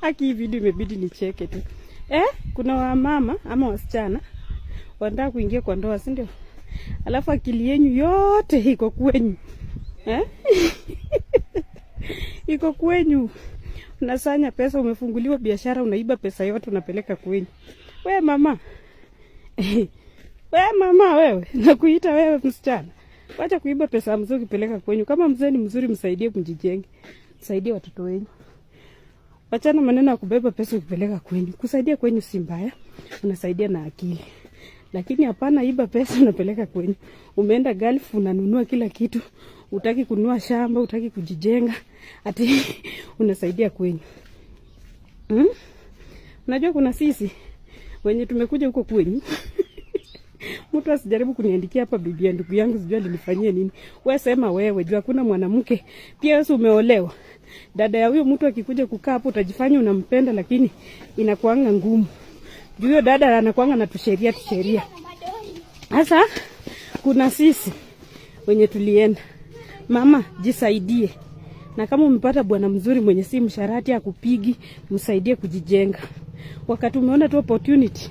Haki, hii video imebidi nicheke tu. Eh, kuna wamama ama wasichana wanataka kuingia kwa ndoa, si ndio? Alafu akili yenyu yote iko kwenyu. Eh? Iko kwenyu. Unasanya pesa, umefunguliwa biashara, unaiba pesa yote unapeleka kwenyu. We mama. We mama wewe, nakuita wewe msichana. Wacha kuiba pesa ya mzee ukipeleka kwenyu. Kama mzee ni mzuri, msaidie mjijenge. Msaidie watoto wenyu. Wachana maneno ya kubeba pesa ukipeleka kwenyu. Kusaidia kwenyu si mbaya, unasaidia na akili. Lakini hapana iba pesa unapeleka kwenyu. Umeenda Gulf unanunua kila kitu, utaki kununua shamba, utaki kujijenga, ati unasaidia kwenyu. Hmm? Unajua kuna sisi wenye tumekuja huko kwenyu. Mtu asijaribu kuniandikia hapa bibi ya ndugu yangu sijui alinifanyia nini. Wewe sema wewe, jua hakuna mwanamke. Pia wewe umeolewa. Dada ya huyo mtu akikuja kukaa hapo utajifanya unampenda, lakini inakuanga ngumu. Juu huyo dada anakuanga na tusheria tusheria. Sasa kuna sisi wenye tulienda. Mama, jisaidie. Na kama umepata bwana mzuri mwenye si msharati akupigi, msaidie kujijenga. Wakati umeona tu opportunity,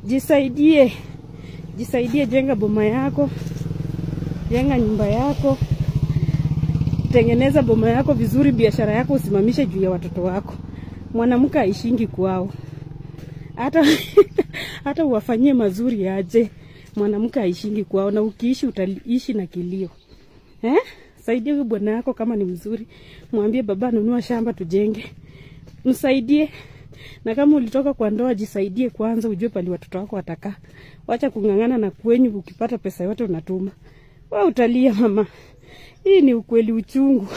jisaidie. Jisaidie, jenga boma yako, jenga nyumba yako, tengeneza boma yako vizuri, biashara yako usimamishe juu ya watoto wako. Mwanamke aishingi kwao, hata uwafanyie mazuri aje, mwanamke aishingi kwao, na ukiishi utaishi na kilio eh? Saidia huyu bwana yako kama ni mzuri, mwambie baba, nunua shamba tujenge, msaidie. Na kama ulitoka kwa ndoa, jisaidie kwanza, ujue pali watoto wako watakaa. Wacha kung'ang'ana na kwenyu, ukipata pesa yote unatuma. Wewe utalia mama. Hii ni ukweli uchungu.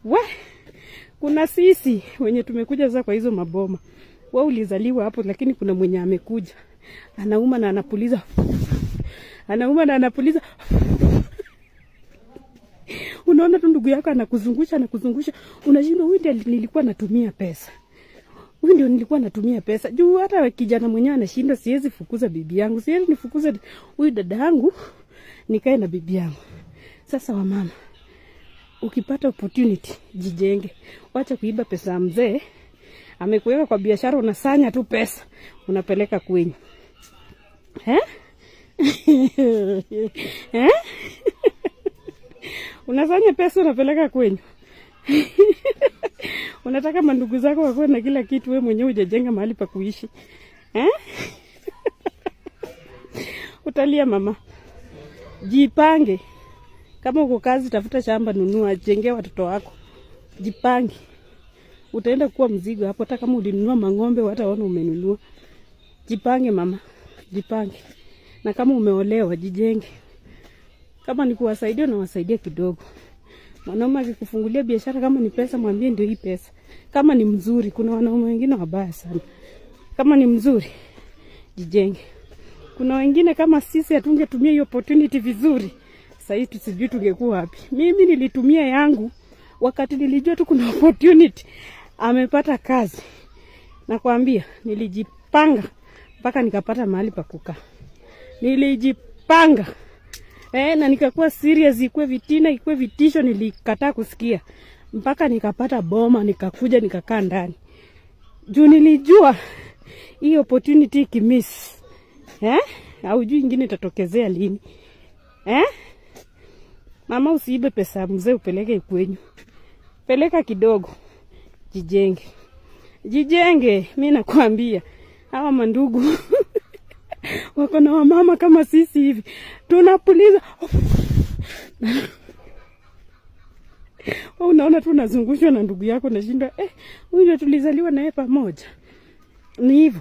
We, kuna sisi wenye tumekuja sasa kwa hizo maboma. Wewe ulizaliwa hapo, lakini kuna mwenye amekuja anauma na anapuliza, anauma na anapuliza. Unaona tu ndugu yako anakuzungusha, anakuzungusha, unashindwa, huyu ndiye nilikuwa natumia pesa, huyu ndio nilikuwa natumia pesa. Juu hata kijana mwenyewe anashindwa, siwezi fukuza bibi yangu, siwezi nifukuze huyu dada yangu, nikae na bibi yangu. Sasa wamama, ukipata opportunity jijenge, wacha kuiba pesa ya mzee. Amekuweka kwa biashara, unasanya tu pesa unapeleka kwenyu eh? Eh? Unasanya pesa unapeleka kwenyu. Unataka mandugu zako wakuwe na kila kitu, we mwenyewe hujajenga mahali pa kuishi eh? Utalia mama. Jipange. Kama uko kazi, tafuta shamba, nunua, jengea watoto wako. Jipange. Utaenda kuwa mzigo hapo, hata kama ulinunua mang'ombe wataona umenunua. Jipange mama, jipange. Na kama umeolewa, jijenge. Kama ni kuwasaidia, unawasaidia kidogo. Mwanaume akikufungulia biashara, kama ni pesa, mwambie ndio hii pesa. Kama ni mzuri, kuna wanaume wengine wabaya sana. Kama ni mzuri, jijenge. Kuna wengine kama sisi hatungetumia hiyo opportunity vizuri, sasa hivi tusijui tungekuwa wapi. Mimi nilitumia yangu wakati nilijua tu kuna opportunity, amepata kazi. Nakwambia nilijipanga mpaka nikapata mahali pa kukaa. Nilijipanga. Na nikakuwa serious, ikuwe vitina, ikuwe vitisho, nilikataa kusikia. Mpaka nikapata boma, nikakuja nikakaa ndani. Juu nilijua hii opportunity ikimiss. Eh? Haujui ingine itatokezea lini. Eh? Mama, usiibe pesa ya mzee upeleke kwenyu. Peleka kidogo. Jijenge. Jijenge, mi nakwambia. Hawa mandugu wako na wamama kama sisi hivi. Tunapuliza. Wewe unaona tu unazungushwa na ndugu yako, unashindwa, huyu ndio tulizaliwa naye pamoja. Ni hivyo.